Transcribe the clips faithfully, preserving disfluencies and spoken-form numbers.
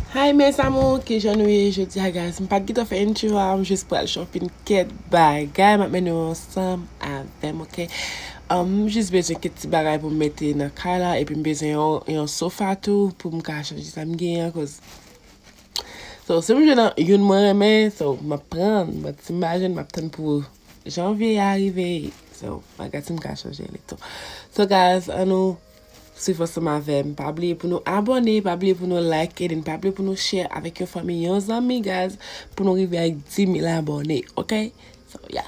Hi mes amours, kijan nou ye jodi a guys? M pa t gentan fè intro a, m jis pral shopping kèk bagay, m ap mennen w ansanm avè m, ok? Um, m jis bezwen kèk ti bagay pou m mete nan kay la, epi m bezwen yon, yon sofa tou pou m ka chanje sa m genyen an, koz. So, si m jwenn youn mwen renmen, so, m ap pran, but si m pa jwenn, m ap tann pou janvye a rive. So, m ap gad si m ka chanje li tou. So, guys, ann nou swiv ansanm avè m. Pa bliye pou nou abòne, pa bliye pou nou like, and then pa bliye pou nou share avèk yon fanmi, yon zanmi, guys, pou nou rive ak dis mil abòne, ok? So, yeah.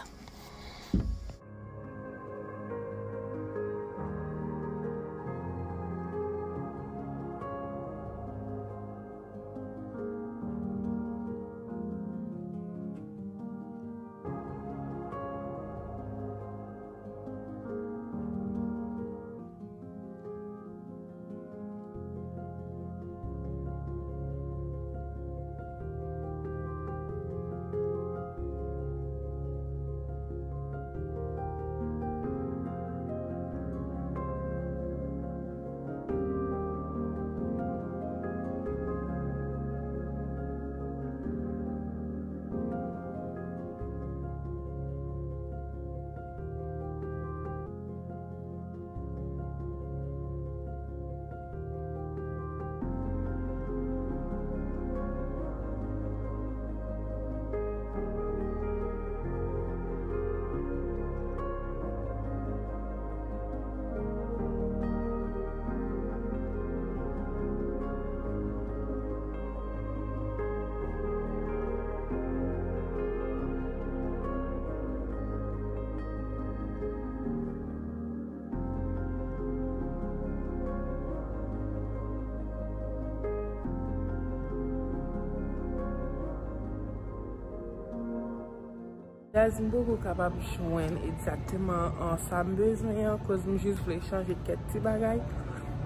Guys, m poko kapab jwenn egzakteman, uh, sa m bezwen an, koz m jis vle chanje kèk ti bagay.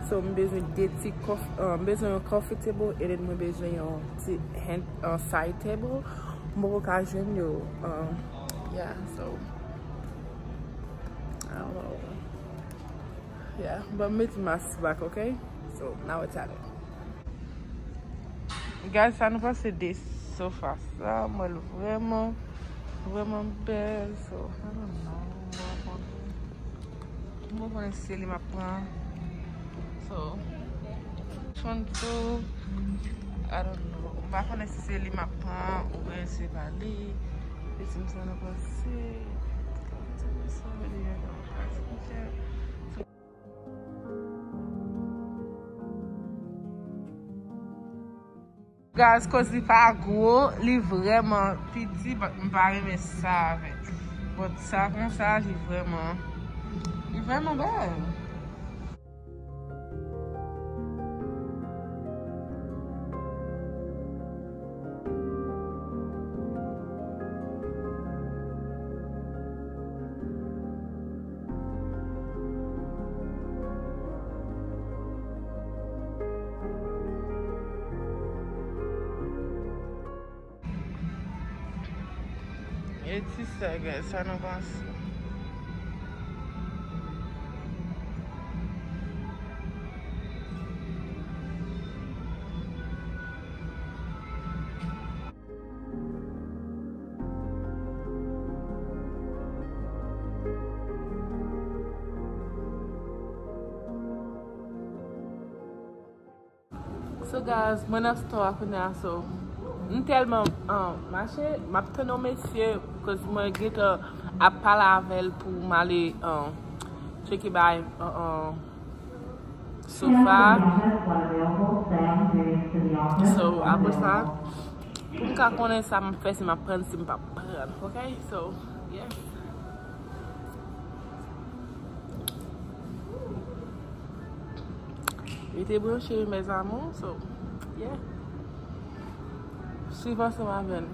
So, m bezwen de ti coff-, uh, m bezwen yon coffee table, and then mwen bezwen yon ti hand, uh, side table. M poko ka jwenn yo. Uh, yeah, so, I don't know. Yeah, ban m mete mask back, ok? So, now it's at it. Guys, sa nou panse de sofa sa? M wè l vrèman, vrèman bèl. So, I don't know. M pa konnen. M pa konnen si se li m ap pran. So, this one too, I don't know. M pa konnen si se li m ap pran oubyen se pa li. Epi m sa nan panse. Guys, koz li pa gwo, li vrèman piti, but m pa renmen sa avèk. But sa konsa, li vrèman, li vrèman bèl. E ti sa, guys, sa nou panse? So guys, mwen nan store a kounye a, so m tèlman, uh, mache, m ap tann yon mesye, cause mwen gentan ap pale avè l pou m ale, uh, tcheke bay, uh, uh, sofa. So, apre sa, pou m ka konnen sa m ap fè, si m ap pran, si m p ap pran, ok? So, yes. Rete branche, mes amours. So, yeah. Swiv ansanm avè n.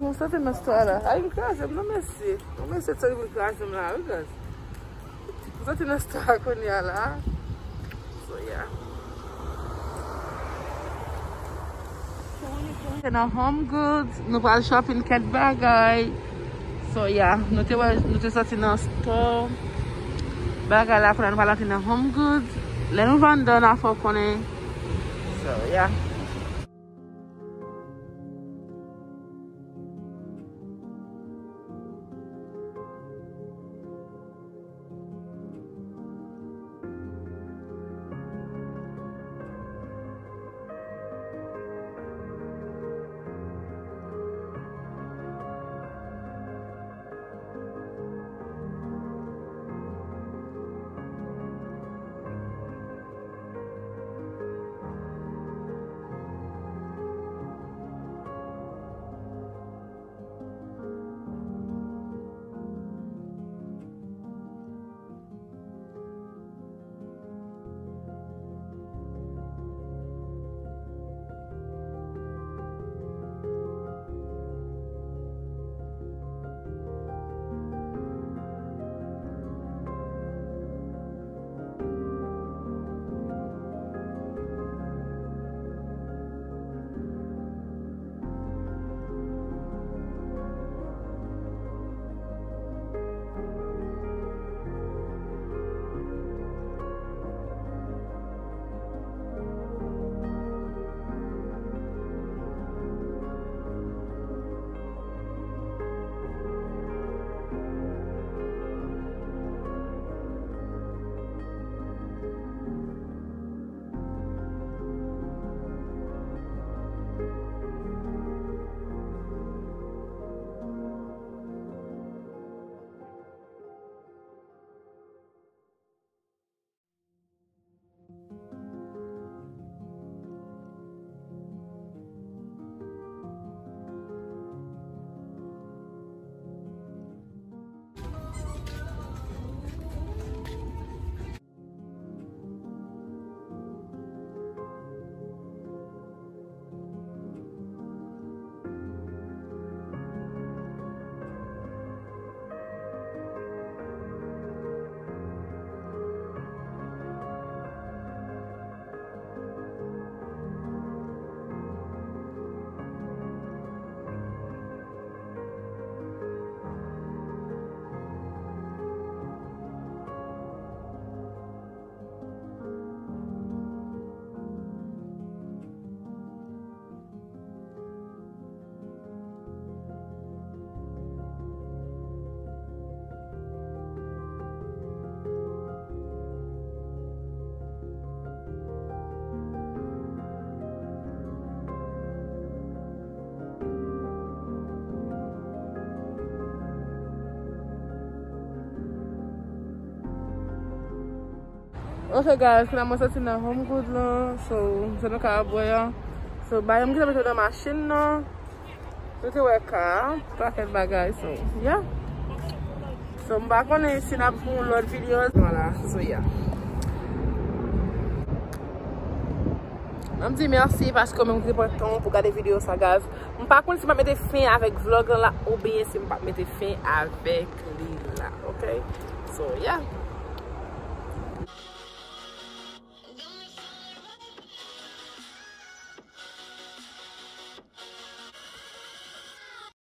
M soti nan store la. Ay, m kraze m non, mesye. Yon mesye t soti pou l kraze m la, wi, guys. M soti nan store a kounye a la. So, yeah. Se nan Home Goods, nou pral shopping kèk bagay. So, yeah, nou te wè, nou te soti nan store. Bagay la, kounye a nou pral antre nan Home Goods. Lè nou va anndan, n a fè w konnen. So, yeah. Ok, guys, la mwen soti nan Home Goods lan. So, sa nou ka wè an. So, bagay m gentan mete nan machin nan. Nou te wè ka, pakèt bagay, so, yeah. So, m pa konnen si n ap fè yon lòt videyo. Vwala, so, yeah. Mwen di mèsi paske w menm ki te pran tan w pou gade videyo sa, guys. M pa konn si m ap mete fen avèk vlog lan la oubyen si m p ap mete fen avèk li la, ok? So, yeah.